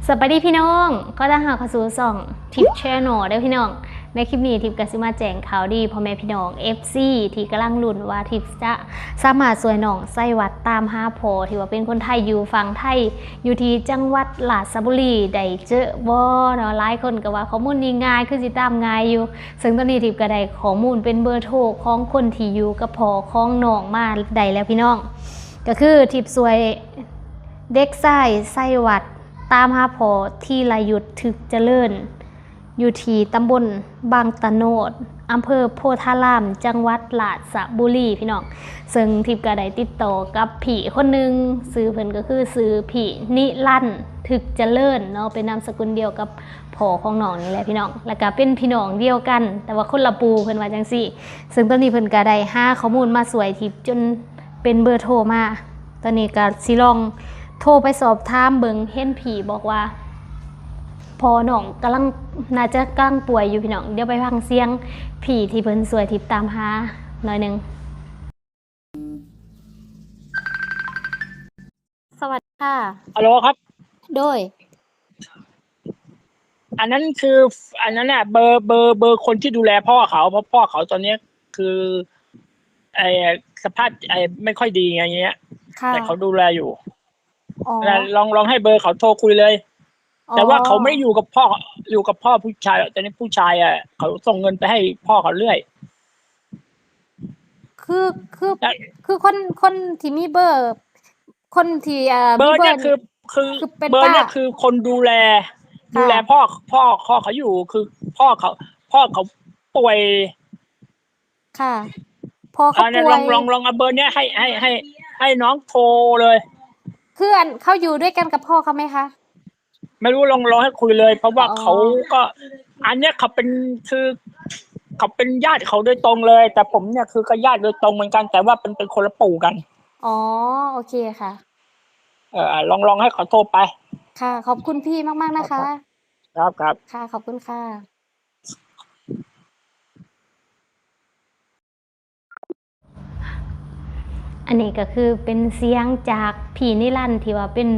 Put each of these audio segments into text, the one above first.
ສະບາຍດີພີ່ນ້ອງ ຂໍຕ້ອນຮັບເຂົ້າສູ່ຊ່ອງ Tip Channel ເດີ້ພີ່ນ້ອງ. ໃນຄລິບນີ້ທິບກໍຊິມາແຈ້ງຂ່າວດີພໍ່ແມ່ພີ່ນ້ອງ ເອັຟຊີ ທີ່ກຳລັງລຸ້ນວ່າທິບຈະສາມາດຊ່ວຍນ້ອງໄຊວັດຕາມຫາພໍ່ທີ່ວ່າເປັນຄົນໄທຢູ່ຝັ່ງໄທ ຢູ່ທີ່ຈັງຫວັດລາຊະບູລີໄດ້ເຈີບໍ່ເນາະ. ຫຼາຍຄົນກໍວ່າຂໍ້ມູນນີ້ງ່າຍ ຄືຊິຕາມງ່າຍຢູ່ ເຊິ່ງຕອນນີ້ທິບກໍໄດ້ຂໍ້ມູນເປັນເບີໂທຂອງຄົນທີ່ຢູ່ກັບພໍ່ຂອງນ້ອງມາໄດ້ແລ້ວພີ່ນ້ອງ. ກໍຄືທິບຊ່ວຍເດັກຊາຍໄຊວັດ ຕາມຫາພໍ່ທີລະຍຸດ ທຶກຈະເລີນ ຢູ່ທີ່ຕຳບົນບາງຕະໂນດ ອຳເພີໂພທາລາມ ຈັງຫວັດລາຊະບູລີ ພີ່ນ້ອງ. ເຊິ່ງທິບກໍໄດ້ຕິດຕໍ່ກັບພີ່ຄົນໜຶ່ງ ຊື່ເພິ່ນກໍຄືຊື່ພີ່ນິລັນ ທຶກຈະເລີນເນາະ ເປັນນາມສະກຸນດຽວກັບພໍ່ຂອງນ້ອງນີ້ແຫຼະພີ່ນ້ອງ ແລ້ວກໍເປັນພີ່ນ້ອງດຽວກັນ ແຕ່ວ່າຄົນລະປູ່ ເພິ່ນວ່າຈັ່ງຊີ້. ເຊິ່ງຕອນນີ້ເພິ່ນກໍໄດ້ຫາຂໍ້ມູນມາຊ່ວຍທິບຈົນ ເປັນເບີໂທມາ. ຕອນນີ້ກໍຊິລອງໂທໄປສອບຖາມເບິ່ງ ເຫັນພີ່ບອກວ່າພໍ່ນ້ອງກຳລັງ ໜ້າຈະກຳລັງປ່ວຍຢູ່ພີ່ນ້ອງ. ດຽວໄປຟັງສຽງພີ່ທີ່ເພິ່ນຊ່ວຍທິບຕາມຫາໜ້ອຍໜຶ່ງ. ສະຫວັດດີຄ່ະ. ຮັລໂຫຼຄັບ. ໂດຍ. ອັນນັ້ນຄື ອັນນັ້ນນະ ເບີ ເບີ ເບີຄົນທີ່ດູແລພໍ່ເຂົາ ເພາະພໍ່ເຂົາຕອນນີ້ຄື ໄອ້ ສະພາບ ໄອ້ ໄມ່ຄ່ອຍດີໄງເງຍ ຄ່ະ ແຕ່ເຂົາດູແລຢູ່. ອໍ ລອງ ລອງໃຫ້ເບີເຂົາໂທຄຸຍເລີຍ. ອໍ ແຕ່ວ່າເຂົາໄມ່ໄດ້ຢູ່ກັບພໍ່ ຢູ່ກັບພໍ່ຜູ້ຊາຍ ຕອນນີ້ຜູ້ຊາຍອະ ເຂົາສົ່ງເງິນໄປໃຫ້ພໍ່ເຂົາເລື້ອຍ. ຄື ຄື ແລ້ວ ຄືຄົນ ຄົນທີ່ມີເບີ ຄົນທີ່ ເອີ ເບີເນີ້ຍ ມີເບີ ຄື ຄື ຄືເປັນ ເບີເນີ້ຍ ປ້າ ຄືຄົນດູແລ ດູແລ ຄ່ະ ພໍ່ ພໍ່ ພໍ່ເຂົາຢູ່ ຄືພໍ່ເຂົາ ພໍ່ເຂົາປ່ວຍ. ຄ່ະ ພໍ່ເຂົາ ອັນນັ້ນ ປ່ວຍ ລອງ ລອງ ລອງເອົາເບີເນີ້ຍໃຫ້ ໃຫ້ ໃຫ້ ໃຫ້ນ້ອງໂທເລີຍ. ຄືອັນ ເຂົາຢູ່ດ້ວຍກັນກັບພໍ່ເຂົາໄໝຄະ? ໄມ່ຮູ້ ລອງ ລອງໃຫ້ຄຸຍເລີຍ ເພາະວ່າ ອໍ ເຂົາກໍ ອັນເນີ້ຍເຂົາເປັນ ຄື ເຂົາເປັນຍາດເຂົາໂດຍຕົງເລີຍ ແຕ່ຜົມເນີ້ຍຄືກໍຍາດໂດຍຕົງເໝືອນກັນ ແຕ່ວ່າເປັນ ເປັນຄົນລະປູ່ກັນ. ອໍ ໂອເຄຄ່ະ. ເອີ ລອງ ລອງໃຫ້ເຂົາໂທໄປ. ຄ່ະ ຂອບຄຸນພີ່ມາກໆນະຄະ. ຄັບ ຄັບ ຄ່ະ ຂອບຄຸນຄ່ະ. ອັນນີ້ກໍຄືເປັນສຽງຈາກພີ່ນິລັນ ທີ່ວ່າເປັນ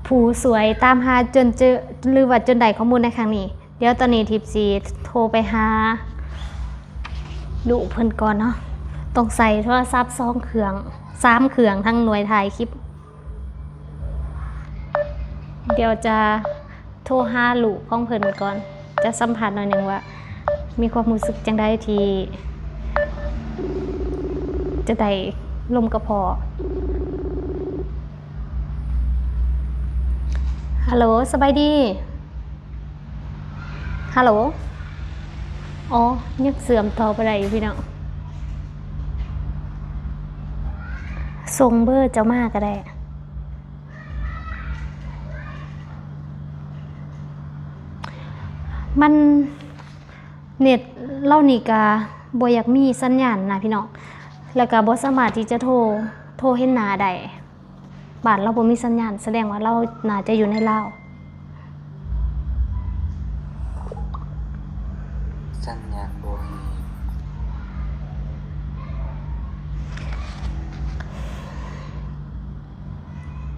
ຜູ້ຊ່ວຍຕາມຫາຈົນເຈີ ຫຼືວ່າຈົນໄດ້ຂໍ້ມູນໃນຄັ້ງນີ້. ດຽວຕອນນີ້ທິບຊິໂທໄປຫາລູກເພິ່ນກ່ອນເນາະ. ຕ້ອງໃຊ້ໂທລະສັບສອງເຄື່ອງ ສາມເຄື່ອງ ທັງໜ່ວຍຖ່າຍຄລິບ. ດຽວຈະ ໂທຫາລູກຂອງເພິ່ນກ່ອນ ຈະສຳພາດໜ້ອຍໜຶ່ງວ່າມີຄວາມຮູ້ສຶກຈັ່ງໃດທີ່ຈະໄດ້ລົມກັບພໍ່. ຮັລໂຫຼ ສະບາຍດີ. ຮັລໂຫຼ. ອໍ ຍັງເຊື່ອມຕໍ່ບໍ່ໄດ້ຢູ່ພີ່ນ້ອງ. ສົ່ງເບີເຈົ້າມາກໍໄດ້. ມັນ ເນັດລາວນີ້ກະບໍ່ຢາກມີສັນຍານນະພີ່ນ້ອງ ແລ້ວກະບໍ່ສາມາດທີ່ຈະໂທ ໂທເຫັນໜ້າໄດ້. ບ້ານລາວບໍ່ມີສັນຍານ ສະແດງວ່າລາວໜ້າຈະຢູ່ໃນລາວ. ສັນຍານບໍ່ມີ.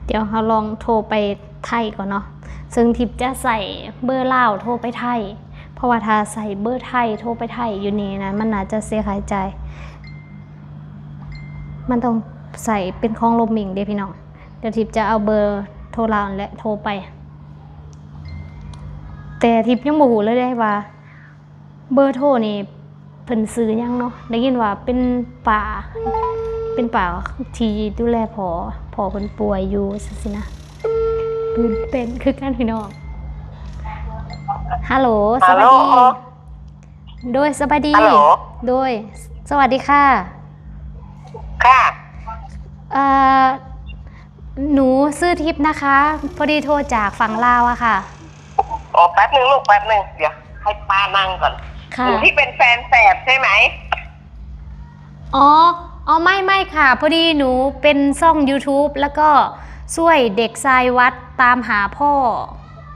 ດຽວເຮົາລອງໂທໄປໄທກ່ອນເນາະ. ເຊິ່ງທິບຈະໃຊ້ເບີລາວໂທໄປໄທ ເພາະວ່າຖ້າໃຊ້ເບີໄທໂທໄປໄທຢູ່ນີ້ນະ ມັນໜ້າຈະເສຍຄ່າໃຊ້ຈ່າຍ. ມັນຕ້ອງໃຊ້ເປັນຂອງໂຣມມິງເດ້ພີ່ນ້ອງ. ດຽວທິບຈະເອົາເບີໂທລາວຫັ້ນແຫຼະໂທໄປ. ແຕ່ທິບຍັງບໍ່ຮູ້ເລີຍເດ້ວ່າ ເບີໂທນີ້ເພິ່ນຊື່ຫຍັງເນາະ? ໄດ້ຍິນວ່າເປັນປ້າ ເປັນປ້າທີ່ດູແລພໍ່ ພໍ່ເພິ່ນປ່ວຍຢູ່ ຈັ່ງຊີ້ນະ. ຕື່ນເຕັ້ນຄືກັນພີ່ນ້ອງ. ຮັລໂຫຼ ສະບາຍດີ. ໂດຍ ສະບາຍດີ. ໂດຍ ສະຫວັດດີຄ່ະ. ຄ່ະ. ເອີ ໜູຊື່ທິບນະຄະ ພໍດີໂທຈາກຝັ່ງລາວອະຄ່ະ. ອໍ ແປັບໜຶ່ງລູກ ແປັບໜຶ່ງ ດຽວໃຫ້ປ້ານັ່ງກ່ອນ. ຄ່ະ. ໜູທີ່ເປັນແຟນແສບໃຊ່ໄໝ? ອໍ ອໍ ໄມ່ ໄມ່ຄ່ະ ພໍດີໜູເປັນຊ່ອງຢູທູບ ແລ້ວກໍຊ່ວຍເດັກຊາຍວັດຕາມຫາພໍ່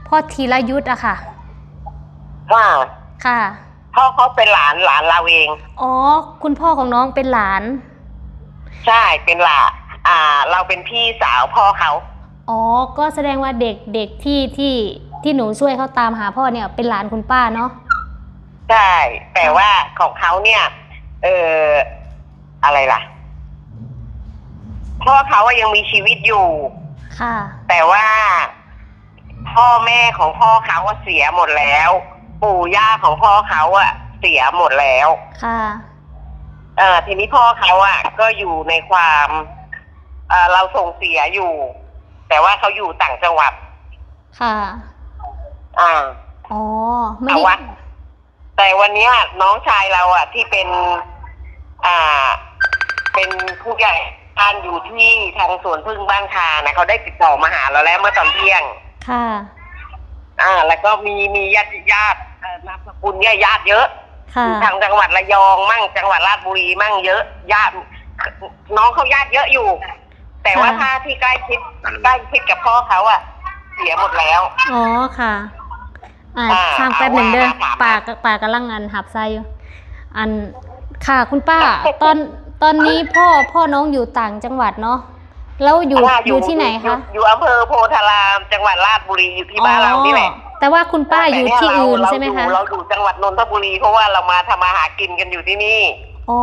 ພໍ່ທີລະຍຸດອະຄ່ະ. ວ່າ ຄ່ະ. ພໍ່ເຂົາເປັນຫຼານ ຫຼານລາວເອງ. ອໍ ຄຸນພໍ່ຂອງນ້ອງເປັນຫຼານ. ໃຊ່ ເປັນຫຼານ ອ່າ ລາວເປັນພີ່ສາວພໍ່ເຂົາ. ອໍ ກໍສະແດງວ່າເດັກ ເດັກທີ່ ທີ່ ທີ່ໜູຊ່ວຍເຂົາຕາມຫາພໍ່ເນ່ຍ ເປັນຫຼານຄຸນປ້າເນາະ? ໃຊ່ ແຕ່ວ່າຂອງເຂົາເນ່ຍ ເອີ ອະໄລລະ ພໍ່ເຂົາອະຍັງມີຊີວິດຢູ່ ຄ່ະ ແຕ່ວ່າພໍ່ແມ່ຂອງພໍ່ເຂົາອະເສຍໝົດແລ້ວ ປູ່ຍ່າຂອງພໍ່ເຂົາອະເສຍໝົດແລ້ວ ຄ່ະ ເອີ ທີນີ້ພໍ່ເຂົາອະກໍຢູ່ໃນຄວາມ ເອີ ເຮົາສົ່ງເສຍຢູ່ ແຕ່ວ່າເຂົາຢູ່ຕ່າງຈັງຫວັດ ຄ່ະ ອາ ອໍ ໄມ່ໄດ້ ແຕ່ວ່າ ແຕ່ວັນເນີ້ຍນ້ອງຊາຍເຮົາອະ ທີ່ເປັນ ອ່າ ເປັນຜູ້ໃຫຍ່ບ້ານຢູ່ທີ່ທາງສວນຜຶ້ງບ້ານຄານະ ເຂົາໄດ້ຕິດຕໍ່ມາຫາເຮົາແລ້ວເມື່ອຕອນທ່ຽງ ຄ່ະ ອ່າ ແລ້ວກໍມີ ມີຍາດ ຍາດ ເອີ ນາມສະກຸນເນ່ຍຍາດເຍອະ ຄ່ະ ຢູ່ທາງຈັງຫວັດລະຍອງມັ້ງ ຈັງຫວັດລາດບຸລີມັ້ງ ເຍອະ ຍາດ ນ້ອງເຂົາຍາດເຍອະຢູ່ ແຕ່ວ່າ ຄ່ະ ຖ້າທີ່ໃກ້ຊິດ ໃກ້ຊິດກັບພໍ່ເຂົາອະ ເສຍໝົດແລ້ວ ອໍ ຄ່ະ ອ່າ ອ່າ ຄ້າງແປັບໜຶ່ງເດີ ເອົາວ່າ ປ້າ ປ້າກຳລັງ ອັນ ຮັບສາຍຢູ່ ອັນ ຄ່ະ ຄຸນປ້າ ຕອນ ຕອນນີ້ພໍ່ ພໍ່ນ້ອງຢູ່ຕ່າງຈັງຫວັດເນາະ ລາວຢູ່ ອ່າ ຢູ່ ຢູ່ທີ່ໄຫນຄະ? ຢູ່ ຢູ່ອຳເພີໂພທາລາມ ຈັງຫວັດລາດບຸລີ ຢູ່ທີ່ ອໍ ບ້ານເຮົານີ້ແຫຼະ ແຕ່ວ່າຄຸນປ້າຢູ່ທີ່ອື່ນໃຊ່ໄໝຄະ? ເຮົາຢູ່ ເຮົາຢູ່ຈັງຫວັດນົນທະບູລີ ເພາະວ່າເຮົາມາທຳມາຫາກິນກັນຢູ່ທີ່ນີ້ ອໍ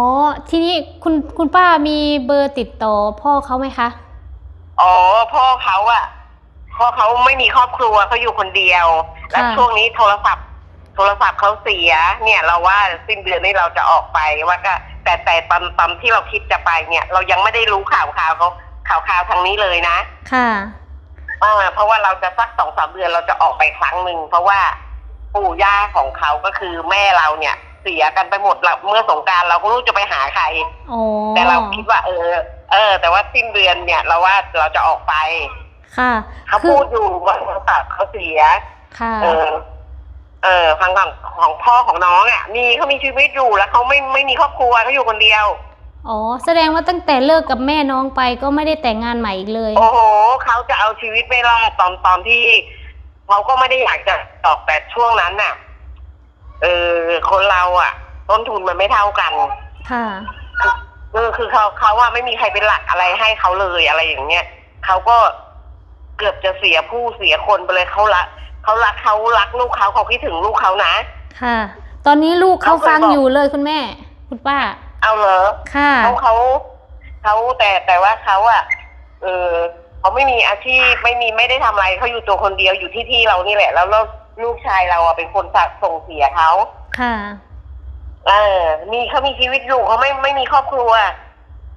ທີນີ້ຄຸນ ຄຸນປ້າມີເບີຕິດຕໍ່ພໍ່ເຂົາໄໝຄະ? ອໍ ພໍ່ເຂົາອະ ເພາະເຂົາໄມ່ມີຄອບຄົວ ເຂົາຢູ່ຄົນດຽວ ແລ້ວ ຄ່ະ ຊ່ວງນີ້ໂທລະສັບ ໂທລະສັບເຂົາເສຍ ເນ່ຍ ເຮົາວ່າສິ້ນເດືອນນີ້ເຮົາຈະອອກໄປ ວ່າກະ ແຕ່ ແຕ່ຕອນ ຕອນທີ່ເຮົາຄິດຈະໄປເນ່ຍ ເຮົາຍັງໄມ່ໄດ້ຮູ້ຂ່າວຄາວເຂົາ ຂ່າວຄາວທາງນີ້ເລີຍນະ ຄ່ະ ເອີ ເພາະວ່າເຮົາຈະສັກສອງສາມເດືອນ ເຮົາຈະອອກໄປຄັ້ງໜຶ່ງ ເພາະວ່າປູ່ຍ່າຂອງເຂົາ ກໍຄືແມ່ເຮົາເນ່ຍ ເສຍກັນໄປໝົດລະ ເມື່ອສົງການເຮົາກໍບໍ່ຮູ້ຈະໄປຫາໃຄ ອໍ ແຕ່ເຮົາຄິດວ່າ ເອີ ເອີ ແຕ່ວ່າສິ້ນເດືອນເນ່ຍ ເຮົາວ່າເຮົາຈະອອກໄປ ຄ່ະ ເຂົາ ຄື ພູດຢູ່ວ່າໂທລະສັບເຂົາເສຍ ຄ່ະ ເອີ ເອີ ທາງ ທາງຂອງພໍ່ຂອງນ້ອງອະ ມີ ເຂົາມີຊີວິດຢູ່ ແລ້ວເຂົາໄມ່ ໄມ່ມີຄອບຄົວ ເຂົາຢູ່ຄົນດຽວ ອໍ ສະແດງວ່າຕັ້ງແຕ່ເລີກກັບແມ່ນ້ອງໄປ ກໍໄມ່ໄດ້ແຕ່ງງານໃໝ່ອີກເລີຍ ໂອ້ໂຫ ເຂົາຈະເອົາຊີວິດໄປລອດ ຕອນ ຕອນທີ່ ເຂົາກໍໄມ່ໄດ້ຢາກຈະອອກ ແຕ່ຊ່ວງນັ້ນນະ ເອີ ຄົນເຮົາອະ ຕົ້ນທຶນມັນໄມ່ເທົ່າກັນ ຄ່ະ ເອີ ຄືເຂົາ ເຂົາອະ ໄມ່ມີໃຄເປັນຫຼັກອະໄລໃຫ້ເຂົາເລີຍ ອະໄລຢ່າງເນີ້ຍ ເຂົາກໍເກືອບຈະເສຍຜູ້ເສຍຄົນໄປເລີຍ ເຂົາລະ ເຂົາລັກ ເຂົາລັກລູກເຂົາ ເຂົາຄິດເຖິງລູກເຂົານະ ຄ່ະ ຕອນນີ້ລູກເຂົາຟັງຢູ່ເລີຍຄຸນແມ່ ຄຸນປ້າ ເອົາເລີຍ ຄ່ະ ເຂົາ ເຂົາ ເຂົາ ແຕ່ ແຕ່ວ່າເຂົາອະ ເອີ ເຂົາໄມ່ມີອາຊີບ ໄມ່ມີ ໄມ່ໄດ້ທຳອະໄລ ເຂົາຢູ່ຕົວຄົນດຽວ ຢູ່ທີ່ ທີ່ເຮົານີ້ແຫຼະ ແລ້ວ ແລ້ວລູກຊາຍເຮົາອະ ເປັນຄົນສະ ສົ່ງເສຍເຂົາ ຄ່ະ ເອີ ມີ ເຂົາມີຊີວິດຢູ່ ເຂົາໄມ່ ໄມ່ມີຄອບຄົວ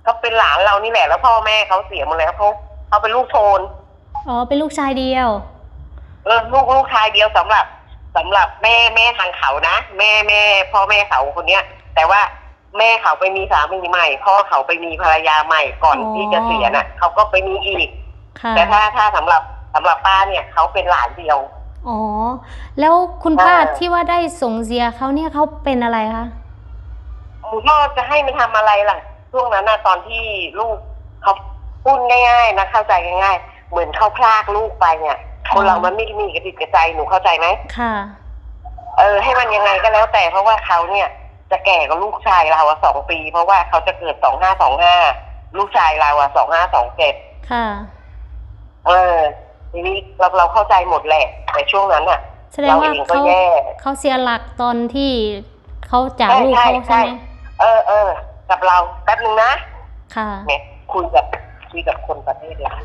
ເຂົາເປັນຫຼານເຮົານີ້ແຫຼະ ແລ້ວພໍ່ແມ່ເຂົາເສຍໝົດແລ້ວ ເຂົາ ເຂົາເປັນລູກໂທນ ອໍ ເປັນລູກຊາຍດຽວ ເອີ ລູກ ລູກຊາຍດຽວ ສຳລັບ ສຳລັບແມ່ ແມ່ທາງເຂົານະ ແມ່ ແມ່ ພໍ່ແມ່ເຂົາຄົນເນີ້ຍ ແຕ່ວ່າ ແມ່ເຂົາໄປມີສາມີໃໝ່ ພໍ່ເຂົາໄປມີພັນລະຍາໃໝ່ ກ່ອນ ອໍ ທີ່ຈະເສຍນະ ເຂົາກໍໄປມີອີກ ຄ່ະ ແຕ່ຖ້າ ຖ້າສຳລັບ ສຳລັບປ້າເນ່ຍ ເຂົາເປັນຫຼານດຽວ ອໍ ແລ້ວຄຸນປ້າ ເອີ ທີ່ວ່າໄດ້ສົ່ງເສຍເຂົາເນ່ຍ ເຂົາເປັນອະໄລຄະ? ໂອ້ ພໍ່ຈະໃຫ້ມັນທຳອະໄລລະ ຊ່ວງນັ້ນນະ ຕອນທີ່ລູກເຂົາ ເວົ້າງ່າຍໆນະ ເຂົ້າໃຈງ່າຍໆ ເໝືອນເຂົາພຣາກລູກໄປເນ່ຍ ຄົນເຮົາ ອໍ ມັນໄມ່ໄດ້ມີກະຕິດກະໃຈ ໜູເຂົ້າໃຈໄໝ? ຄ່ະ ເອີ ໃຫ້ມັນຍັງໄງກໍແລ້ວແຕ່ ເພາະວ່າເຂົາເນ່ຍ ຈະແກ່ກວ່າລູກຊາຍເຮົາອະສອງປີ ເພາະວ່າເຂົາຈະເກີດສອງຫ້າສອງຫ້າ ລູກຊາຍເຮົາອະສອງຫ້າສອງເຈັດ ຄ່ະ ເອີ ທີນີ້ເຮົາ ເຮົາເຂົ້າໃຈໝົດແຫຼະ ແຕ່ຊ່ວງນັ້ນນະ ສະແດງວ່າເຂົາ ເຮົາເອງກໍແຍ່ ເຂົາເສຍຫຼັກຕອນທີ່ເຂົາຈາກລູກເຂົາ ໃຊ່ ໃຊ່ ໃຊ່ໄໝ? ເອີ ເອີ ກັບເຮົາ ແປັບໜຶ່ງນະ ຄ່ະ ເນຍ ຄຸຍກັບ ຄຸຍກັບຄົນປະເທດລາວ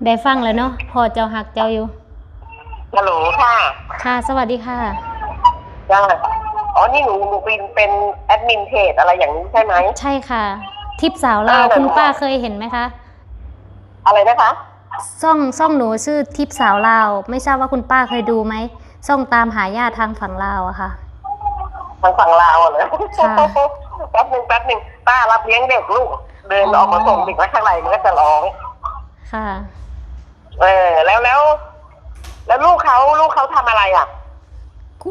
ໄດ້ຟັງແລ້ວເນາະ ພໍ່ເຈົ້າຮັກເຈົ້າຢູ່. ຮັລໂຫຼ ຄ່ະ ຄ່ະ ສະຫວັດດີຄ່ະ ຈ້າ ອໍ ນີ້ໜູ ໜູເປັນ ເປັນແອດມິນເພຈອະໄລຢ່າງນີ້ໃຊ່ໄໝ? ໃຊ່ຄ່ະ ທິບສາວລາວ ເອີ ຄຸນປ້າເຄີຍເຫັນໄໝຄະ? ອະໄລນະຄະ? ຊ່ອງ ຊ່ອງໜູຊື່ທິບສາວລາວ ໄມ່ຊາບວ່າຄຸນປ້າເຄີຍດູໄໝ? ຊ່ອງຕາມຫາຍາດທາງຝັ່ງລາວອະຄ່ະ ທາງຝັ່ງລາວອະເນາະ ຄ່ະ ແປັບໜຶ່ງ ແປັບໜຶ່ງ ປ້າຮັບລ້ຽງເດັກລູກ ເດີນອອກມາສົ່ງເດັກ ເອີ ມາທາງໃດມັນກໍຈະຮ້ອງ ຄ່ະ. ເອີ ແລ້ວ ແລ້ວ ແລ້ວລູກເຂົາ ລູກເຂົາທຳອະໄລອະ?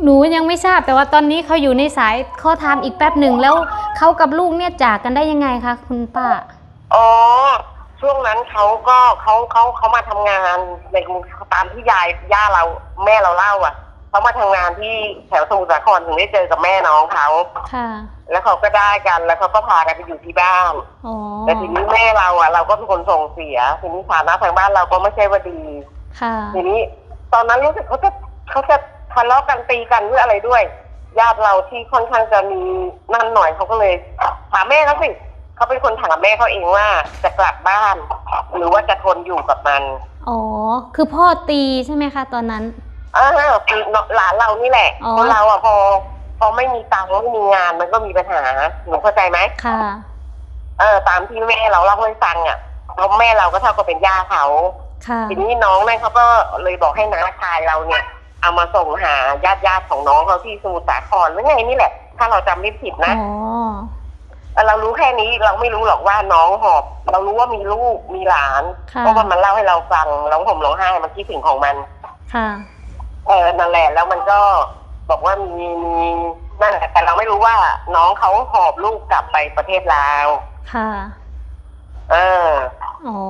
ໜູຍັງໄມ່ຊາບ ແຕ່ວ່າຕອນນີ້ເຂົາຢູ່ໃນສາຍ ຂໍຖາມອີກແປັບໜຶ່ງ ແລ້ວເຂົາກັບລູກເນ່ຍຈາກກັນໄດ້ຍັງໄງຄະຄຸນປ້າ? ອໍ ຊ່ວງນັ້ນເຂົາກໍ ເຂົາ ເຂົາ ເຂົາມາທຳງານໃນກຸງ ຕາມທີ່ຍາຍ ຍ່າເຮົາ ແມ່ເຮົາເລົ່າອະ เขามาทำงานที่แถวสมุทรสาคร ถึงได้เจอกับแม่น้องเขา ค่ะ แล้วเขาก็ได้กัน แล้วเขาก็พากันไปอยู่ที่บ้าน อ๋อ แต่ทีนี้แม่เราอะ เราก็เป็นคนส่งเสีย ทีนี้ฐานะทางบ้านเราก็ไม่ใช่ว่าดี ค่ะ ทีนี้ตอนนั้นรู้สึกเขาจะ เขาจะทะเลาะกัน ตีกันด้วยอะไรด้วย ญาติเราที่ค่อนข้างจะมีนั่นหน่อย เขาก็เลยถามแม่เขาสิ เขาเป็นคนถามแม่เขาเองว่าจะกลับบ้าน หรือว่าจะทนอยู่กับมัน อ๋อ คือพ่อตีใช่ไหมคะตอนนั้น? อา คือหลานเรานี่แหละ อ๋อ คนเราอะ พอ พอไม่มีตังค์ ไม่มีงาน มันก็มีปัญหา หนูเข้าใจไหม? ค่ะ เออ ตามที่แม่เราเล่าให้ฟังอะ เพราะแม่เราก็เท่ากับเป็นย่าเขา ค่ะ ทีนี้น้องนั่นเขาก็เลยบอกให้น้าชายเราเนี่ย เอามาส่งหาญาติๆของน้องเขาที่สมุทรสาครหรือไงนี่แหละ ถ้าเราจำไม่ผิดนะ อ๋อ เออ เรารู้แค่นี้ เราไม่รู้หรอกว่าน้องหอบ เรารู้ว่ามีลูก มีหลาน ค่ะ เพราะว่ามันเล่าให้เราฟัง ร้องห่มร้องไห้ มันคิดถึงของมัน ค่ะ เออ นั่นแหละ แล้วมันก็บอกว่ามี มี นั่นแหละ แต่เราไม่รู้ว่าน้องเขาหอบลูกกลับไปประเทศลาว ค่ะ เออ อ๋อ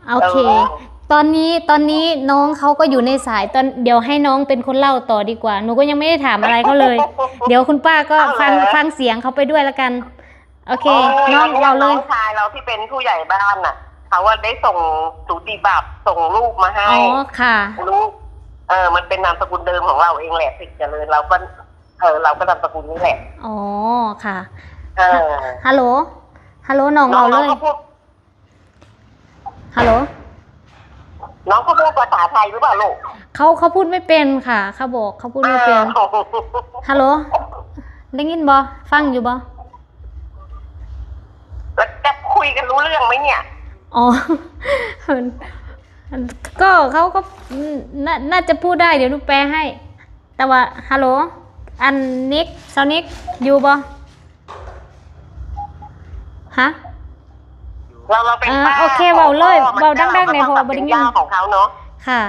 โอเค เออ ตอนนี้ ตอนนี้น้องเขาก็อยู่ในสาย ตอน เดี๋ยวให้น้องเป็นคนเล่าต่อดีกว่า หนูก็ยังไม่ได้ถามอะไรเขาเลย เดี๋ยวคุณป้าก็ เอาเหรอ ฟัง ฟังเสียงเขาไปด้วยละกัน โอเค เออ น้อง อันเนี้ย เล่าเลย น้องชายเราที่เป็นผู้ใหญ่บ้านน่ะ เขาว่าได้ส่งสูติบัตร ส่งรูปมาให้ อ๋อ ค่ะ ลูก เออ มันเป็นนามสกุลเดิมของเราเองแหละ สิทธิ์เจริญ เราก็ เออ เราก็นามสกุลนี้แหละ อ๋อ ค่ะ เออ ฮัลโหล ฮัลโหล น้อง น้อง เล่าเลย น้องก็พูด ฮัลโหล น้องเขาพูดภาษาไทยหรือเปล่าลูก? เขา เขาพูดไม่เป็นค่ะ เขาบอกเขาพูดไม่เป็น อ้าว ฮัลโหล ได้ยินบ่? ฟังอยู่บ่? แล้วจะคุยกันรู้เรื่องไหมเนี่ย? อ๋อ ก็เขาก็ อืม น่า น่าจะพูดได้ เดี๋ยวหนูแปลให้ แต่ว่า ฮัลโหล อันนิก สาวนิก อยู่บ่? ฮะ? เรา เราเป็น เออ ป้า โอเค ของ เว้าเลย พ่อ เว้าดังๆ แหน่ มันเท่ากับ เพราะว่าบ่ได้ยิน เป็นย่าของเขาเนาะ ค่ะ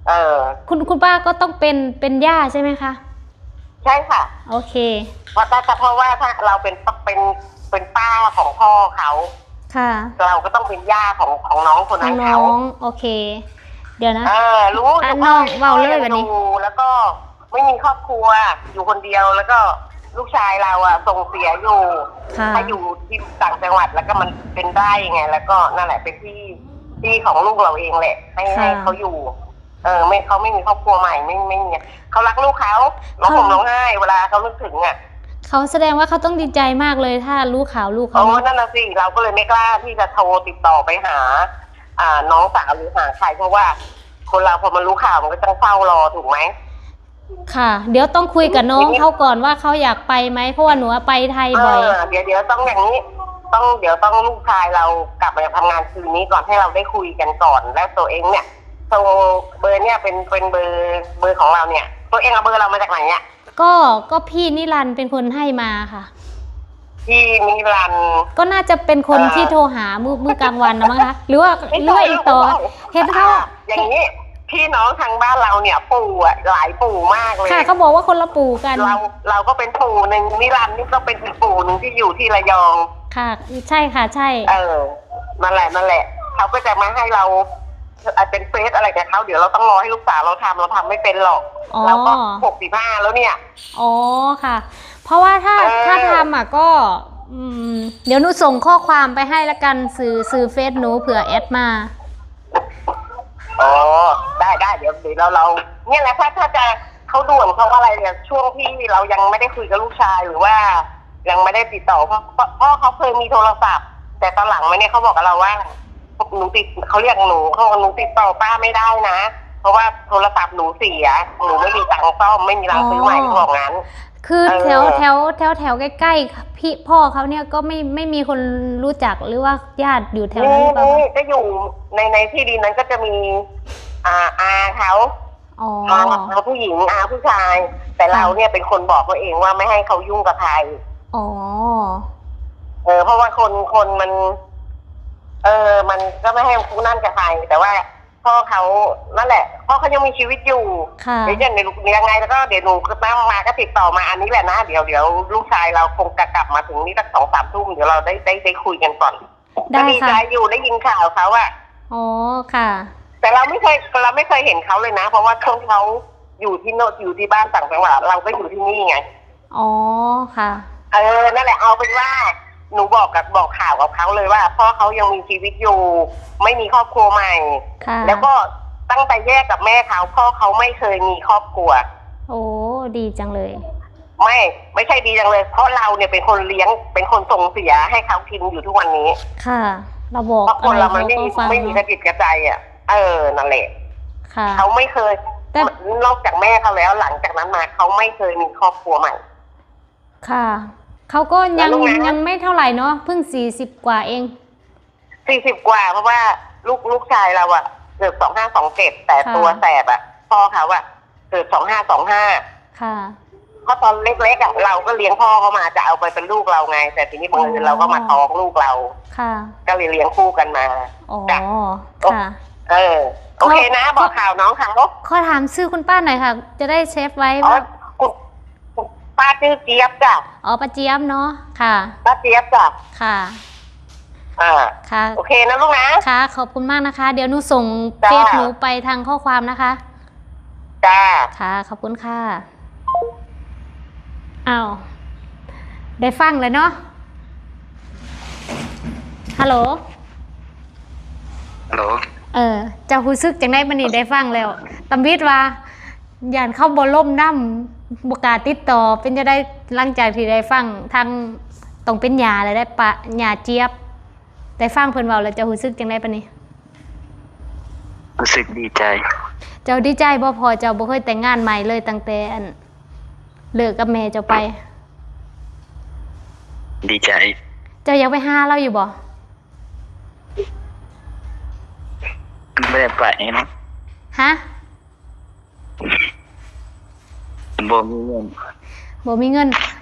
เออ คุณ คุณป้าก็ต้องเป็น เป็นย่าใช่ไหมคะ? ใช่ค่ะ โอเค เพราะ แต่ แต่เพราะว่าถ้าเราเป็น เป็น เป็นป้าของพ่อเขา ค่ะ เราก็ต้องเป็นย่าของ ของน้องคนนั้นเขา ของน้อง โอเค เดี๋ยวนะ เออ รู้ อ่ะ อยู่ น้อง พ่อ เว้าเลย พ่อยัง บัดนี้ อยู่ แล้วก็ไม่มีครอบครัว อยู่คนเดียว แล้วก็ลูกชายเราอะส่งเสียอยู่ ค่ะ ไปอยู่ที่ต่างจังหวัด แล้วก็มันเป็นไร่ไง แล้วก็นั่นแหละ เป็นที่ ที่ของลูกเราเองแหละ ให้ ค่ะ ให้เขาอยู่ เออ ไม่ เขาไม่มีครอบครัวใหม่ ไม่ ไม่มี เขารักลูกเขา ร้องห่ม เขา ร้องไห้ เวลาเขานึกถึงอะ เขาแสดงว่าเขาต้องดีใจมากเลย ถ้ารู้ข่าวลูกเขา โอ้ เนาะ นั่นน่ะสิ เราก็เลยไม่กล้าที่จะโทรติดต่อไปหา อ่า น้องสาวหรือหาใคร เพราะว่าคนเราพอมันรู้ข่าวมันก็ต้องเฝ้ารอ ถูกไหม? ค่ะ เดี๋ยวต้องคุยกับน้องเขาก่อนว่าเขาอยากไปไหม เพราะว่าหนูอะไปไทยบ่อย เออ เดี๋ยว เดี๋ยวต้องอย่างนี้ ต้อง เดี๋ยวต้องลูกชายเรากลับมาจากทำงานคืนนี้ก่อน ให้เราได้คุยกันก่อน แล้วตัวเองเนี่ย โทร เบอร์เนี่ยเป็น เป็นเบอร์ เบอร์ของเราเนี่ย ตัวเองเอาเบอร์เรามาจากไหนอะ? ก็ ก็พี่นิรันดร์เป็นคนให้มาค่ะ พี่นิรันดร์ ก็น่าจะเป็นคนที่ เอ่อ โทรหามื้อ มื้อกลางวันนะมั้งคะ หรือว่า ไม่ใช่ หรือว่าอีกต่อ ไม่ใช่ เห็นเขา อ่ะ อย่างนี้ พี่น้องทางบ้านเราเนี่ย ปู่อะ หลายปู่มากเลย ค่ะ เขาบอกว่าคนละปู่กัน เรา เราก็เป็นปู่หนึ่ง นิรันดร์นี่ก็เป็นอีกปู่หนึ่งที่อยู่ที่ระยอง ค่ะ ใช่ค่ะ ใช่ เออ นั่นแหละ นั่นแหละ เขาก็จะมาให้เรา เอ่อ เป็นเฟซอะไรกับเขา เดี๋ยวเราต้องรอให้ลูกสาวเราทำ เราทำไม่เป็นหรอก อ๋อ เราก็หกสิบห้าแล้วเนี่ย อ๋อ ค่ะ เพราะว่าถ้า เออ ถ้าทำอะก็ อืม เดี๋ยวหนูส่งข้อความไปให้ละกัน ชื่อ ชื่อเฟซหนู เผื่อแอดมา อ๋อ ได้ ได้ เดี๋ยว เดี๋ยวเรา เรา เนี่ยแหละ ถ้า ถ้าจะ เขาด่วน เขาอะไรเนี่ย ช่วงที่เรายังไม่ได้คุยกับลูกชาย หรือว่ายังไม่ได้ติดต่อ เพราะ เพราะ เพราะเขาเคยมีโทรศัพท์ แต่ตอนหลังมาเนี่ย เขาบอกกับเราว่า หนูติด เขาเรียกหนู เขาบอก "หนูติดต่อป้าไม่ได้นะ เพราะว่าโทรศัพท์หนูเสีย หนูไม่มีตังค์ซ่อม ไม่มีตังค์ซื้อใหม่" อ๋อ เขาบอกงั้น คือ เออ แถว แถว แถว แถวใกล้ๆ พี่ พ่อเขาเนี่ยก็ไม่ ไม่มีคนรู้จักหรือว่าญาติอยู่แถวนั้นหรือเปล่าคะ? มี มี ก็อยู่ใน ในที่ดินนั้นก็จะมี อ่า อาเขา อ๋อ อา อาผู้หญิง อาผู้ชาย แต่ ค่ะ เราเนี่ยเป็นคนบอกเขาเองว่าไม่ให้เขายุ่งกับใคร อ๋อ เออ เพราะว่าคน คนมัน เออ มันก็ไม่ให้นั่นกับใคร แต่ว่าพ่อเขานั่นแหละ พ่อเขายังมีชีวิตอยู่ ค่ะ เดี๋ยวยังไง ยังไงแล้วก็เดี๋ยวหนูก็ต้องมาก็ติดต่อมาอันนี้แหละนะ เดี๋ยว เดี๋ยวลูกชายเราคงจะกลับมาถึงนี่สักสองสามทุ่ม เดี๋ยวเราได้ ได้ ได้คุยกันก่อน ได้ ก็ดีใจ ค่ะ อยู่ ได้ยินข่าวเขาอะ อ๋อ ค่ะ แต่เราไม่เคย เราไม่เคยเห็นเขาเลยนะ เพราะว่าช่วงเขา ຢູ່ທີ່ໂນ ຢູ່ທີ່ບ້ານຕ່າງຈັງຫວັດ ເຮົາກໍຢູ່ທີ່ນີ້ໄງ. ອໍ ຄ່ະ. ເອີ ນັ້ນແຫຼະ ເອົາເປັນວ່າ ໜູບອກກັບ ບອກຂ່າວກັບເຂົາເລີຍວ່າ ພໍ່ເຂົາຍັງມີຊີວິດຢູ່ ໄມ່ມີຄອບຄົວໃໝ່. ຄ່ະ. ແລ້ວກໍຕັ້ງແຕ່ແຍກກັບແມ່ເຂົາ ພໍ່ເຂົາໄມ່ເຄີຍມີຄອບຄົວ. ໂອ້ ດີຈັງເລີຍ. ໄມ່ ໄມ່ໃຊ່ດີຈັ່ງເລີຍ ເພາະເຮົາເນຍເປັນຄົນລ້ຽງ ເປັນຄົນສົ່ງເສຍໃຫ້ເຂົາກິນຢູ່ທຸກວັນນີ້. ຄ່ະ ລາວບອກ ເພາະຄົນເຮົາມັນໄມ່ມີ ເຂົາກໍຟັງ ໄມ່ມີກະຈິດກະໃຈອະ. ເອີ ນັ້ນແຫຼະ. ຄ່ະ. ເຂົາໄມ່ເຄີຍ ແຕ່ ນອກຈາກແມ່ເຂົາແລ້ວ ຫຼັງຈາກນັ້ນມາເຂົາໄມ່ເຄີຍມີຄອບຄົວໃໝ່. ຄ່ະ. ເຂົາກໍຍັງ ແລ້ວລູກນະ ຍັງໄມ່ເທົ່າໃດເນາະ ເພິ່ງສີ່ສິບກວ່າເອງ. ສີ່ສິບກວ່າ ເພາະວ່າລູກ ລູກຊາຍເຮົາອະເກີດສອງຫ້າສອງເຈັດ ແຕ່ ຄ່ະ ຕົວແສບອະ ພໍ່ເຂົາອະເກີດສອງຫ້າສອງຫ້າ. ຄ່ະ. ເພາະຕອນເລັກໆອະ ເຮົາກໍລ້ຽງພໍ່ເຂົາມາ ຈະເອົາໄປເປັນລູກເຮົາໄງ ແຕ່ທີນີ້ບັງເອີນ ອໍ ເຮົາກໍມາທ້ອງລູກເຮົາ. ຄ່ະ. ກໍເລີຍລ້ຽງຄູ່ກັນມາ. ອໍ ຈ້ະ. ໂອ ຄ່ະ. ເອີ ໂອເຄນະ ຂໍ ຂໍ ບອກຂ່າວນ້ອງເຂົາ. ຂໍຖາມຊື່ຄຸນປ້າໜ້ອຍຄ່ະ ຈະໄດ້ເຊບໄວ້. ອໍ ວ່າ ຄຸນ ປ້າຊື່ຈຽບຈ້ະ. ອໍ ປ້າຈຽບເນາະ. ຄ່ະ. ປ້າຈຽບຈ້ະ. ຄ່ະ. ອ່າ ຄ່ະ. ໂອເຄນະລູກນະ. ຄ່ະ ຂອບຄຸນມາກນະຄະ. ດຽວໜູສົ່ງ ຈ້າ ເຟສໜູໄປທາງຂໍ້ຄວາມນະຄະ. ຈ້າ. ຄ່ະ ຂອບຄຸນຄ່ະ. ອ້າວ ໄດ້ຟັງແລ້ວເນາະ. ຮັລໂຫຼ. ຮັລໂຫຼ. ເອີ ເຈົ້າຮູ້ສຶກຈັ່ງໃດບັດນີ້ ໄດ້ຟັງແລ້ວ? ຕຳບິດວ່າ ຢ້ານເຂົາບໍ່ລົມນຳ ບໍ່ກ້າຕິດຕໍ່. ເປັນຈັ່ງໃດຫຼັງຈາກທີ່ໄດ້ຟັງທາງ ຕ້ອງເປັນຍ່າແລ້ວ ໄດ້ປະ ຍ່າຈຽບ ໄດ້ຟັງເພິ່ນເວົ້າແລ້ວ ເຈົ້າຮູ້ສຶກຈັ່ງໃດປານນີ້? ຮູ້ສຶກດີໃຈ. ເຈົ້າດີໃຈບໍ່? ເພາະເຈົ້າບໍ່ເຄີຍແຕ່ງງານໃໝ່ເລີຍ ຕັ້ງແຕ່ ອັນ ເລີກກັບແມ່ເຈົ້າໄປ. ດີໃຈ. ເຈົ້າຢາກໄປຫາລາວຢູ່ບໍ່? ບໍ່ໄດ້ໄປເນາະ. ຮະ? ບໍ່ມີເງິນ. ບໍ່ມີເງິນ.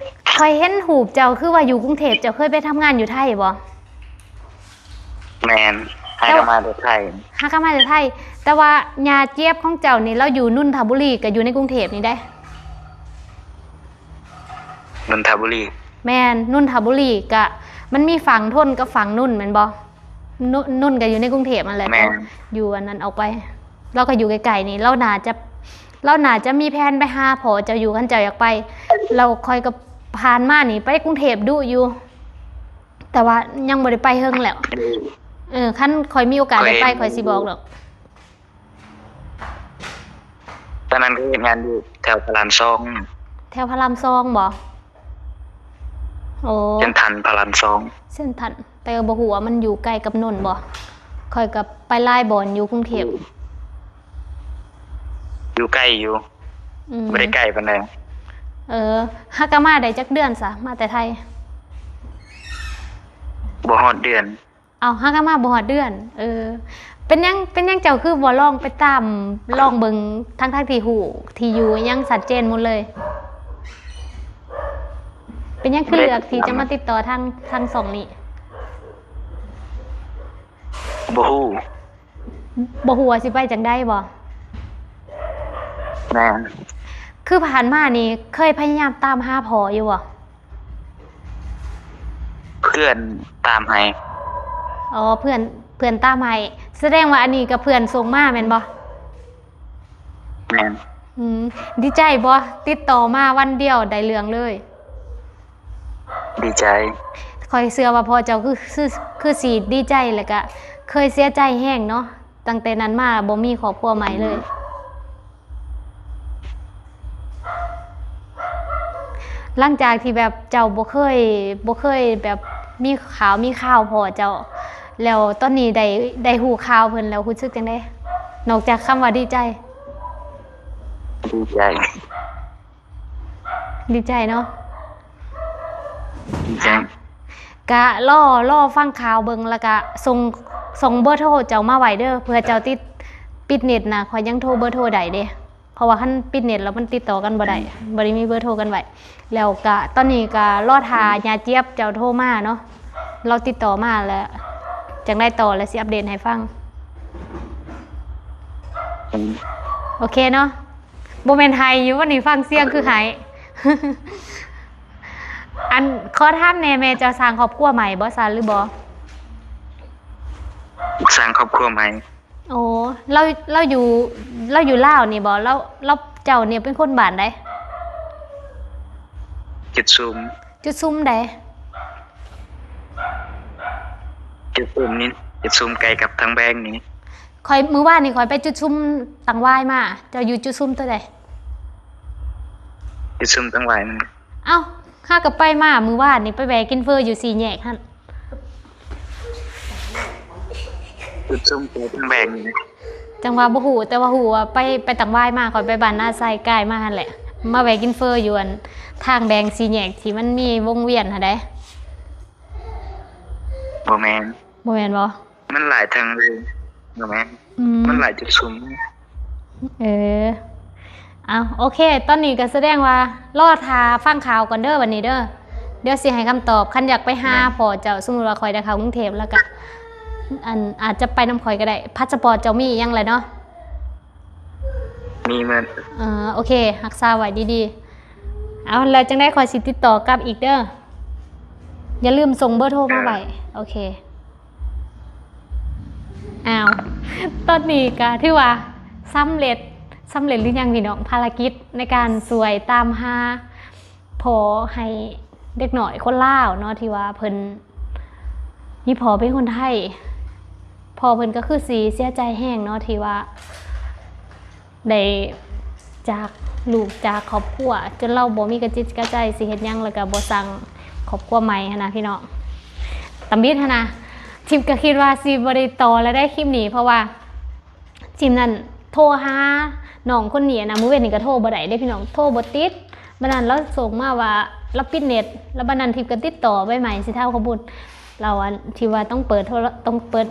ຂ້ອຍເຫັນຮູບເຈົ້າ ຄືວ່າຢູ່ກຸງເທບ ເຈົ້າເຄີຍໄປທຳງານຢູ່ໄທບໍ່? ແມ່ນ. ຫາກະມາແຕ່ໄທ. ຫາກະມາແຕ່ໄທ. ແຕ່ວ່າຍ່າຈຽບຂອງເຈົ້ານີ້ ລາວຢູ່ນົນທະບູລີ ກະຢູ່ໃນກຸງເທບນີ້ເດ້. ນົນທະບູລີ. ແມ່ນ. ນົນທະບູລີ ກະມັນມີຝັ່ງທົນກັບຝັ່ງນົນແມ່ນບໍ່? ນົນ ນົນກະຢູ່ໃນກຸງເທບຫັ້ນແຫຼະ. ແມ່ນ. ຢູ່ອັນນັ້ນອອກໄປ ລາວກະຢູ່ໃກ້ໆນີ້. ລາວໜ້າຈະ ລາວໜ້າຈະມີແຜນໄປຫາພໍ່ເຈົ້າຢູ່ ຄັນເຈົ້າຢາກໄປ. ແລ້ວຂ້ອຍກະຜ່ານມານີ້ໄປກຸງເທບດຸຢູ່ ແຕ່ວ່າຍັງບໍ່ໄດ້ໄປເຫິງແລ້ວ. ເອີ ຄັນຂ້ອຍມີໂອກາດໄດ້ໄປ ຂ້ອຍຊິບອກດອກ. ຕອນນັ້ນກໍເຮັດງານຢູ່ແຖວພະລາມສອງ. ແຖວພະລາມສອງບໍ? ໂອ້ ເຊັນທັນພະລາມສອງ. ເຊັນທັນ. ແຕ່ກໍບໍ່ຮູ້ວ່າມັນຢູ່ໃກ້ກັບນົນບໍ່? ຂ້ອຍກໍໄປຫຼາຍບ່ອນຢູ່ກຸງເທບ. ຢູ່ໃກ້ຢູ່. ອືມ ບໍ່ໄດ້ໃກ້ປານໃດ. ເອີ ຫາກະມາໄດ້ຈັກເດືອນຊະ? ມາແຕ່ໄທ. ບໍ່ຮອດເດືອນ. ເອົາ ຫາກະມາບໍ່ຮອດເດືອນ. ເອີ ເປັນຫຍັງ ເປັນຫຍັງເຈົ້າຄືບໍ່ລອງໄປຕາມ ລອງເບິ່ງ ທັງໆທີ່ຮູ້ທີ່ຢູ່ຫຍັງຊັດເຈນໝົດເລີຍ? ເປັນຫຍັງຄືເລືອກທີ່ຈະມາຕິດຕໍ່ທາງ ທາງຊ່ອງນີ້? ບໍ່ຮູ້. ບໍ່ຮູ້ວ່າຊິໄປຈັ່ງໃດບໍ? ແມ່ນ. ຄືຜ່ານມານີ້ເຄີຍພະຍາຍາມຕາມຫາພໍ່ຢູ່ບໍ່? ເພື່ອນຕາມໃຫ້. ອໍ ເພື່ອນ ເພື່ອນຕາມໃຫ້. ສະແດງວ່າອັນນີ້ກະເພື່ອນສົ່ງມາແມ່ນບໍ່? ແມ່ນ. ອືມ ດີໃຈບໍ່? ຕິດຕໍ່ມາວັນດຽວໄດ້ເລື່ອງເລີຍ. ດີໃຈ. ຂ້ອຍເຊື່ອວ່າພໍ່ເຈົ້າຄື ຄື ຄືຊິດີໃຈ ແລ້ວກະເຄີຍເສຍໃຈແຮງເນາະ. ຕັ້ງແຕ່ນັ້ນມາບໍ່ມີຄອບຄົວໃໝ່ເລີຍ. ອືມ. ຫຼັງຈາກທີ່ແບບເຈົ້າບໍ່ເຄີຍ ບໍ່ເຄີຍແບບມີຂ່າວມີຄາວພໍ່ເຈົ້າ ແລ້ວຕອນນີ້ໄດ້ ໄດ້ຮູ້ຂ່າວເພິ່ນແລ້ວຮູ້ສຶກຈັ່ງໃດ? ນອກຈາກຄຳວ່າດີໃຈ. ດີໃຈ. ດີໃຈເນາະ. ດີໃຈ. ກະລໍ ລໍຟັງຂ່າວເບິ່ງ ແລ້ວກະສົ່ງ ສົ່ງເບີໂທເຈົ້າມາໄວ້ເດີ ເພື່ອເຈົ້າຕິດ ປິດເນັດນະ ຂ້ອຍຍັງໂທເບີໂທໄດ້ເດ້. ເພາະວ່າຄັນປິດເນັດແລ້ວມັນຕິດຕໍ່ກັນບໍ່ໄດ້. ອືມ. ບໍ່ໄດ້ມີເບີໂທກັນໄວ້. ແລ້ວກະຕອນນີ້ກະລໍຖ້າ ອືມ ຍາຈຽບເຈົ້າໂທມາເນາະ. ລາວຕິດຕໍ່ມາແລ້ວ ຈັ່ງໃດຕໍ່ແລ້ວຊິອັບເດດໃຫ້ຟັງ. ອືມ. ໂອເຄເນາະ. ບໍ່ແມ່ນໄຫ້ຢູ່ ວັນນີ້ຟັງສຽງຄືໄຫ້. ອັນ ຂໍຖາມແດ່ ແມ່ເຈົ້າສ້າງຄອບຄົວໃໝ່ບໍ່ຊະ ຫຼືບໍ່? ສ້າງຄອບຄົວໃໝ່. ໂອ້ ລາວ ລາວຢູ່ ລາວຢູ່ລາວນີ້ບໍ່? ລາວ ລາວ ເຈົ້ານີ້ເປັນຄົນບ້ານໃດ? ຈຸດຊຸມ. ຈຸດຊຸມໃດ? ຈຸດຊຸມນີ້ ຈຸດຊຸມໃກ້ກັບທາງແບງນີ້. ຂ້ອຍ ມື້ວານນີ້ຂ້ອຍໄປຈຸດຊຸມຕັງຫວາຍມາ. ເຈົ້າຢູ່ຈຸດຊຸມຕົວໃດ? ຈຸດຊຸມຕັງຫວາຍມັນ. ເອົ້າ ຫາກໍໄປມາມື້ວານນີ້ ໄປແວ່ກິນເຝີຢູ່ສີ່ແຍກຫັ້ນ. ຈຸດຊຸມໄປທາງແບງນີ້. ຈັ່ງວ່າບໍ່ຮູ້ ແຕ່ວ່າຮູ້ວ່າໄປ ໄປຕັງຫວາຍມາ. ຂ້ອຍໄປບ້ານນາໄຊກາຍມາຫັ້ນແຫຼະ ມາແວ່ກິນເຝີຢູ່ອັນທາງແບງສີ່ແຍກທີ່ມັນມີວົງວຽນຫັ້ນໃດ. ບໍ່ແມ່ນ. ບໍ່ແມ່ນບໍ່? ມັນຫຼາຍທາງເລີຍ. ບໍ່ແມ່ນ. ອືມ ມັນຫຼາຍຈຸດຊຸມ. ເອີ ເອົາ ໂອເຄ ຕອນນີ້ກໍສະແດງວ່າລໍຖ້າຟັງຂ່າວກ່ອນເດີບັດນີ້ເດີ. ດຽວຊິໃຫ້ຄຳຕອບ. ຄັນຢາກໄປຫາ ແມ່ນ ພໍ່ເຈົ້າ ສົມມຸດວ່າຂ້ອຍໄດ້ເຂົ້າກຸງເທບ ແລ້ວກໍ ອັນ ອາດຈະໄປນຳຂ້ອຍກໍໄດ້. ພາສະປອດເຈົ້າມີຫຍັງແລ້ວເນາະ? ມີໝົດ. ເອີ ໂອເຄ ຮັກສາໄວ້ດີໆ. ເອົາ ແລ້ວຈັ່ງໃດຂ້ອຍຊິຕິດຕໍ່ກັບອີກເດີ. ຢ່າລືມສົ່ງເບີໂທມາໄວ້. ເອີ ໂອເຄ. ອ້າວ ຕອນນີ້ກໍຖືວ່າສຳເລັດ ສຳເລັດຫຼືຍັງພີ່ນ້ອງ? ພາລະກິດໃນການຊ່ວຍຕາມຫາພໍ່ໃຫ້ເດັກນ້ອຍຄົນລາວເນາະ ທີ່ວ່າເພິ່ນມີພໍ່ເປັນຄົນໄທ. ພໍ່ເພິ່ນກໍຄືຊິເສຍໃຈແຮງເນາະ ທີ່ວ່າ ໄດ້ຈາກລູກຈາກຄອບຄົວ ຈົນລາວບໍ່ມີກະຈິດກະໃຈຊິເຮັດຫຍັງ ແລ້ວກະບໍ່ສ້າງຄອບຄົວໃໝ່ຫັ້ນນະພີ່ນ້ອງ. ຕຳບິດຫັ້ນນະ ທິບກະຄິດວ່າຊິບໍ່ໄດ້ຕໍ່ແລ້ວໄດ໋ຄລິບນີ້ ເພາະວ່າທິບນັ້ນໂທຫານ້ອງຄົນນີ້ຫັ້ນນະ ມື້ເວັນນີ້ກະໂທບໍ່ໄດ້ເດ້ພີ່ນ້ອງ ໂທບໍ່ຕິດ. ບາດນັ້ນລາວສົ່ງມາວ່າລາວປິດເນັດ ແລ້ວບາດນັ້ນທິບກະຕິດຕໍ່ໄປໃໝ່ ຊິຖາມຂໍ້ມູນ. ລາວອັນທີ່ວ່າຕ້ອງເປີດໂທ ຕ້ອງເປີດ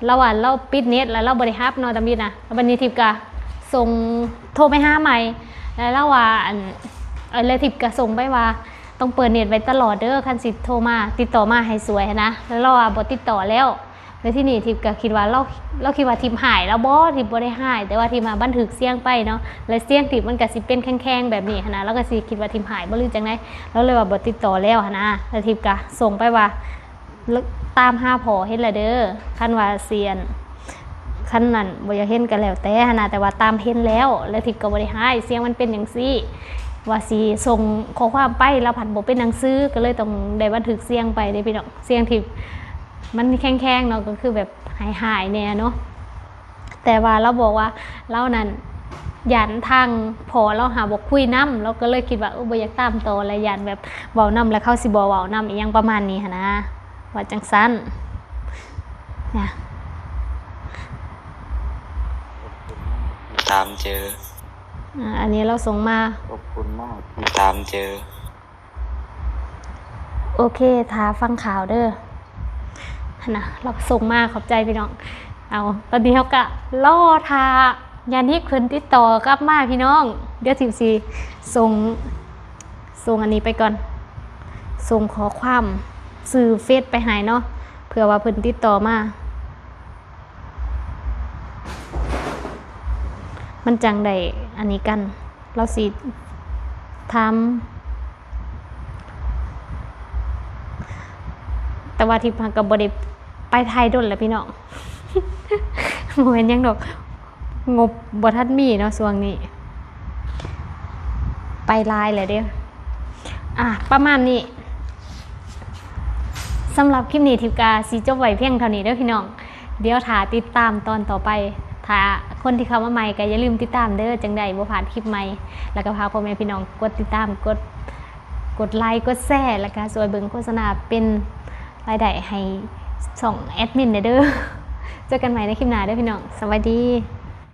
ລາວວ່າລາວປິດເນັດ ແລ້ວລາວບໍ່ໄດ້ຮັບເນາະ ຕຳບິດນະ. ແລ້ວບັດນີ້ທິບກະສົ່ງ ໂທໄປຫາໃໝ່ ແລ້ວລາວວ່າອັນ ເອີ ແລ້ວທິບກະສົ່ງໄປວ່າຕ້ອງເປີດເນັດໄວ້ຕະຫຼອດເດີ ຄັນຊິໂທມາ ຕິດຕໍ່ມາໃຫ້ຊ່ວຍຫັ້ນນະ. ແລ້ວລາວວ່າບໍ່ຕິດຕໍ່ແລ້ວ. ແລ້ວທີນີ້ທິບກະຄິດວ່າລາວ ລາວຄິດວ່າທິບຮ້າຍລາວບໍ? ທິບບໍ່ໄດ້ຮ້າຍ ແຕ່ວ່າທິບມາບັນທຶກສຽງໄປເນາະ ແລ້ວສຽງທິບມັນກະຊິເປັນແຂງໆແບບນີ້ຫັ້ນນະ ລາວກະຊິຄິດວ່າທິບຮ້າຍບໍ ຫຼືຈັ່ງໃດ. ລາວເລີຍວ່າບໍ່ຕິດຕໍ່ແລ້ວຫັ້ນນະ. ແລ້ວທິບກະສົ່ງໄປວ່າ ຕາມຫາພໍ່ເຫັນແລ້ວເດີ ຄັນວ່າຊິອັນ ຄັນນັ້ນບໍ່ຢາກເຫັນກໍແລ້ວແຕ່ຫັ້ນນະ ແຕ່ວ່າຕາມເຫັນແລ້ວ ແລ້ວທິບກໍບໍ່ໄດ້ຮ້າຍ ສຽງມັນເປັນຈັ່ງຊີ້ ວ່າຊິສົ່ງຂໍ້ຄວາມໄປ ລາວພັດບໍ່ເປັນໜັງສື ກໍເລີຍຕ້ອງໄດ້ບັນທຶກສຽງໄປເດ້ພີ່ນ້ອງ. ສຽງທິບມັນແຂງໆເນາະ ກໍຄືແບບຮ້າຍໆແດ່ເນາະ. ແຕ່ວ່າລາວບອກວ່າລາວນັ້ນຢ້ານທາງພໍ່ລາວຫາບໍ່ຄຸຍນຳ ລາວກໍເລີຍຄິດວ່າ ເອີ ບໍ່ຢາກຕາມຕໍ່ ແລະຢ້ານແບບເວົ້ານຳແລ້ວເຂົາຊິບໍ່ເວົ້ານຳ ອີ່ຫຍັງປະມານນີ້ຫັ້ນນະ ວ່າຈັ່ງຊັ້ນນະ. ຕາມເຈີ ອາ ອັນນີ້ລາວສົ່ງມາ ຂອບຄຸນມາກທີ່ຕາມເຈີ. ໂອເຄ ຖ້າຟັງຂ່າວເດີ ຫັ້ນນະ ລາວກໍສົ່ງມາ ຂອບໃຈພີ່ນ້ອງ. ເອົາ ຕອນນີ້ເຮົາກໍລໍຖ້າຍານິກເພິ່ນຕິດຕໍ່ກັບມາພີ່ນ້ອງ. ດຽວທິບຊິສົ່ງ ສົ່ງອັນນີ້ໄປກ່ອນ ສົ່ງຂໍ້ຄວາມຊື່ເຟສໄປໃຫ້ເນາະ ເພື່ອວ່າເພິ່ນຕິດຕໍ່ມາ ມັນຈັ່ງໄດ້ອັນນີ້ກັນ. ລາວຊິຖາມ ແຕ່ວ່າທິບຫັ້ນກໍບໍ່ໄດ້ໄປໄທດົນແລ້ວພີ່ນ້ອງ ບໍ່ແມ່ນຫຍັງດອກ ງົບບໍ່ທັນມີເນາະຊ່ວງນີ້ ໄປຫຼາຍແລ້ວເດ້. ອ່າ ປະມານນີ້ ສຳລັບຄລິບນີ້ທິບກະຊິຈົບໄວ້ພຽງເທົ່ານີ້ເດີພີ່ນ້ອງ. ດຽວຖ້າຕິດຕາມຕອນຕໍ່ໄປ ຖ້າຄົນທີ່ເຂົ້າມາໃໝ່ກໍຢ່າລືມຕິດຕາມເດີ ຈັ່ງໄດ້ບໍ່ພາດຄລິບໃໝ່. ແລ້ວກໍຝາກພໍ່ແມ່ພີ່ນ້ອງກົດຕິດຕາມ ກົດ ກົດໄລ ກົດແຊ ແລ້ວກໍຊ່ວຍເບິ່ງໂຄສະນາເປັນລາຍໄດ້ໃຫ້ຊ່ອງແອດມິນແດ່ເດີ. ເຈີກັນໃໝ່ໃນຄລິບໜ້າເດີພີ່ນ້ອງ ສະບາຍດີ.